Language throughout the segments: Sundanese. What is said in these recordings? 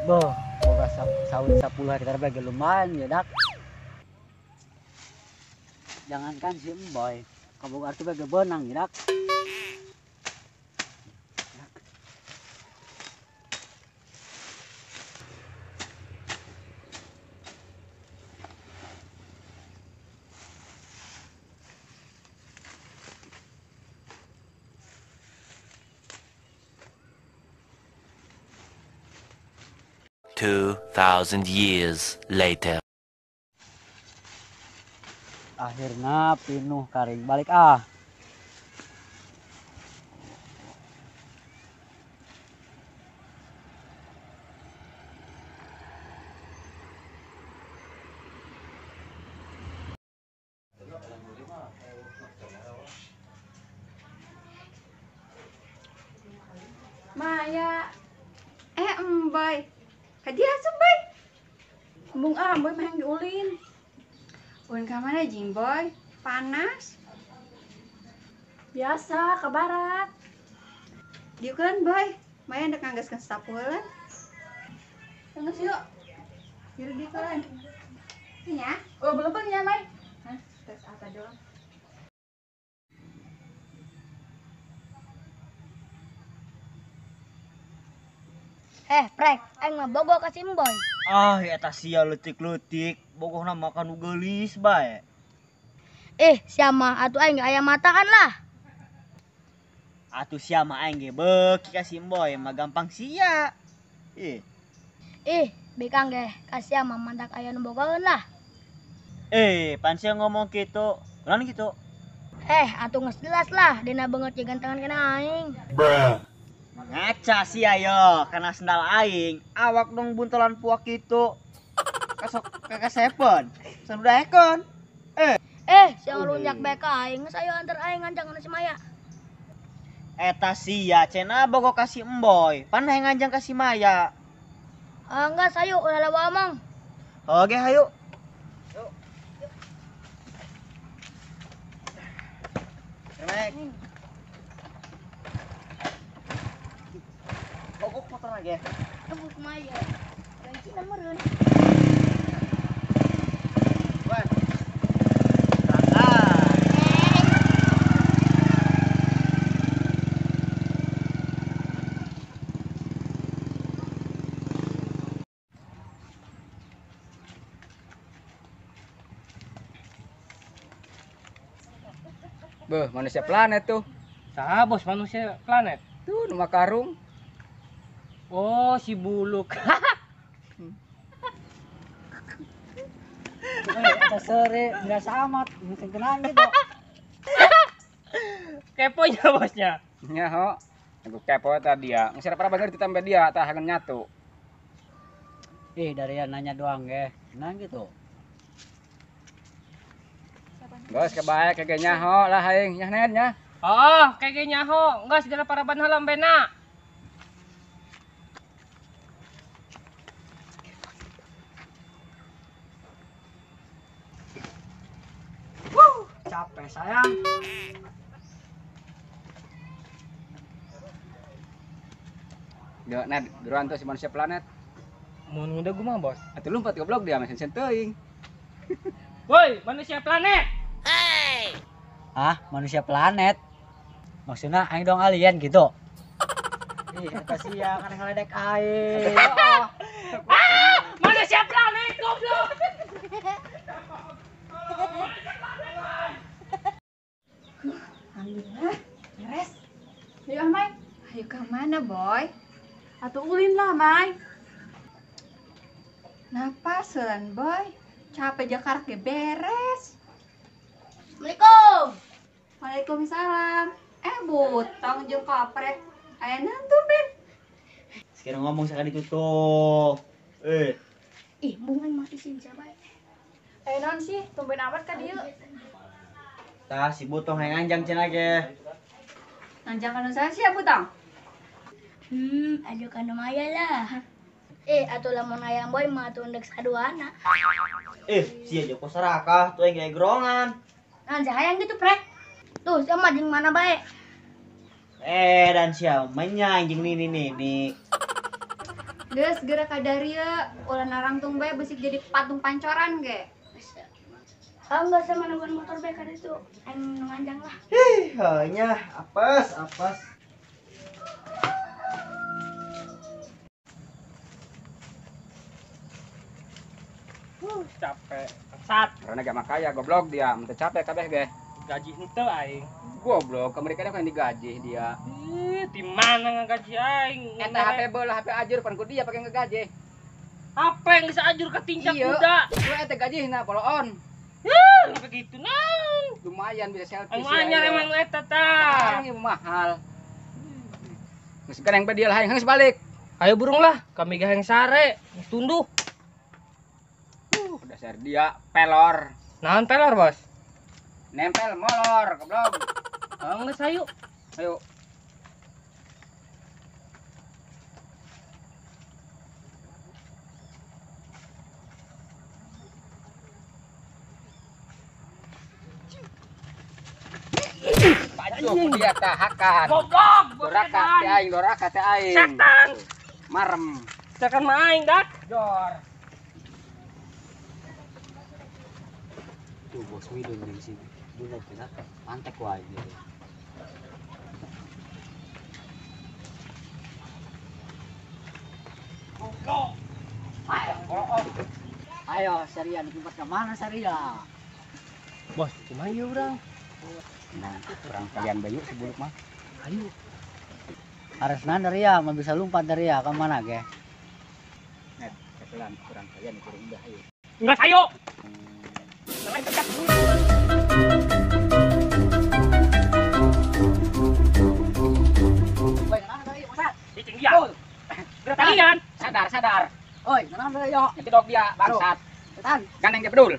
Boh, boga sawit 10 hektar bagi lumayan ya dak. Jangankan si Emboy, kaboga arti bagi benang ya dak. $2,000 years later. Akhirnya pinuh karing balik ah. Maya, Emboy. Hadiah asup, Boy. Embung ah, Boy mah yang diulin. Ulin ka mana jing, Boy? Panas. Biasa, ke barat. Diukeun, Boy. Maya ndek nganggaskeun sapuheula. Geus yuk. Yuk diukeun. Nya? Oh, belum nya, Mai. Hah? Tes apa doang? Prek, aing mah bogoh ka si Emboy. Ah, eta sia leutik-leutik, bogohna makan nu geulis bae. Sia mah atuh aing aya mataan lah. Atuh sia mah aing ge beuki ka si Emboy mah gampang sia. Ih. Bikang ge ka sia mah mantak aya nu bogoheun lah. Pan sia ngomong kitu, kunaon kitu? Atuh geus jelas lah dina beungeut jeung gantengan kana aing. Bruh. Ngaca sih ayo, karena sendal aing, awak dong buntelan puak gitu. Kasok kakak seven, sudah ekon. Siang lunjak beka aing, geus ayo antar aing nganjang kana si Maya. Eta sia cenah bogo kasih Emboy, pan hayang nganjang ka si Maya. Ah, enggak, sayo ulah lawa amang. Oke, hayu. Yuk. Naik. Bogok motor lagi. Tunggu Maya. Ganti nomor. Wan. Berangkat. Beuh, manusia planet tuh. Saha bos manusia planet? Tuh, nu makarung. Oh, si Buluk. Eta sere enggak amat, mungkin kenaan gitu. Kepo nya bosnya. Nya ho. Aku kepo tadi ya. Geus para bener ditambah dia tah hagan nyatu. Dari yang nanya doang ge. Nah gitu. Bos kebaik kege nyaho lah aing nyah nya. Oh, kege nyaho. Geus dina paraban heula bena. Capek sayang. Gak, Ned, geruan tuh si manusia planet. Mau udah gua mah, bos. Atuh lompat goblok dia mesin teuing. Woi, manusia planet. Hey. Ah, manusia planet. Maksudnya aing dong alien gitu. Ih, eta sia kan ngeledek aing. Ah, manusia planet goblok. Alhamdulillah, beres. Ayo, Mai. Ayo ke mana, Boy? Atuh ulin lah, Mai. Napa seulan, Boy? Capek Jakarta ge beres. Assalamualaikum. Waalaikumsalam. Butong jeung kopre. Aya naon tumben? Sekarang ngomong sekali ditutup. Ih, bungan mah isin siapa? Aya naon sih? Tumben amat ka dieu. Tah si Butong hayang nganjang cenah ge. Nganjang kana saha sia Butong? Aduh kana Maya lah. Atuh lamun hayang Boy mah atuh ndek saduana. Sia joko serakah tuh aing gerongan. Nah, hayang gitu, Prek. Tuh, sia mah jeung mana bae. Dan sia menyang jeung nini nini. Geus geura ka dieu, ulah narangtung bae besik jadi patung pancoran ge. Ah, enggak sama nungguan motor bae ka ditu. Aing nu nganjang lah. Hih, heunya apes, apes. Capek. Bangsat. Karena gak makaya goblok dia, menteh capek kabeh ge. Gaji henteu aing. Goblok, ke mereka kan digaji dia. Ih, di mana ngagaji aing? Eta HP beulah HP ajur pan ku dia pake ngegaji. HP geus ajur ketincak kuda. Ku eta gajihna poloon. Heuh, begitu naon. Lumayan bisa selfie. Anu anyar emang eta tah. Ini mahal. Geus ganeng bae dia lah, geus balik. Ayo burung lah, kami gaheng sare, geus tunduh. Dasar dia pelor. Naon pelor, Bos? Nempel molor, goblok. Oh, geus ayo. Ayo. Pacuh dia tahakan. Goblok, doraka teh aing, doraka teh aing. Setan. Marem. Setan mah aing dak. Jor. Tuh bos Widun di sini. Bulat kita pantek wae gitu. Ayo, Saria, dikumpat ke mana Saria? Bos, kumaha ieu urang? Nah, urang kalian bayu sebuluk mah. Ayo. Harusna Saria, mah bisa lompat Saria ke mana ge? Net, kebetulan kurang kalian kurang udah ayo. Enggak ayo. Kalian sadar sadar. Oi, kenapa yo? Ngedok dia bangsat. Setan. Gandeng dia bedul.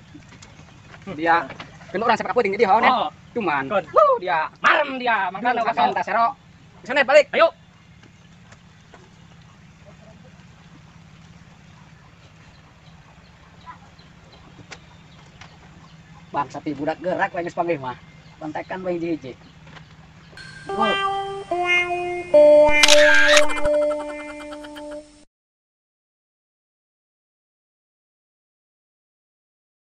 Dia kena orang sepak puting jadi honet. Cuman wuh dia marem dia, makana makan tas sero. Sana balik. Ayo. Bangsat budak gerak we geus panggih mah. Kontekan we hiji-hiji.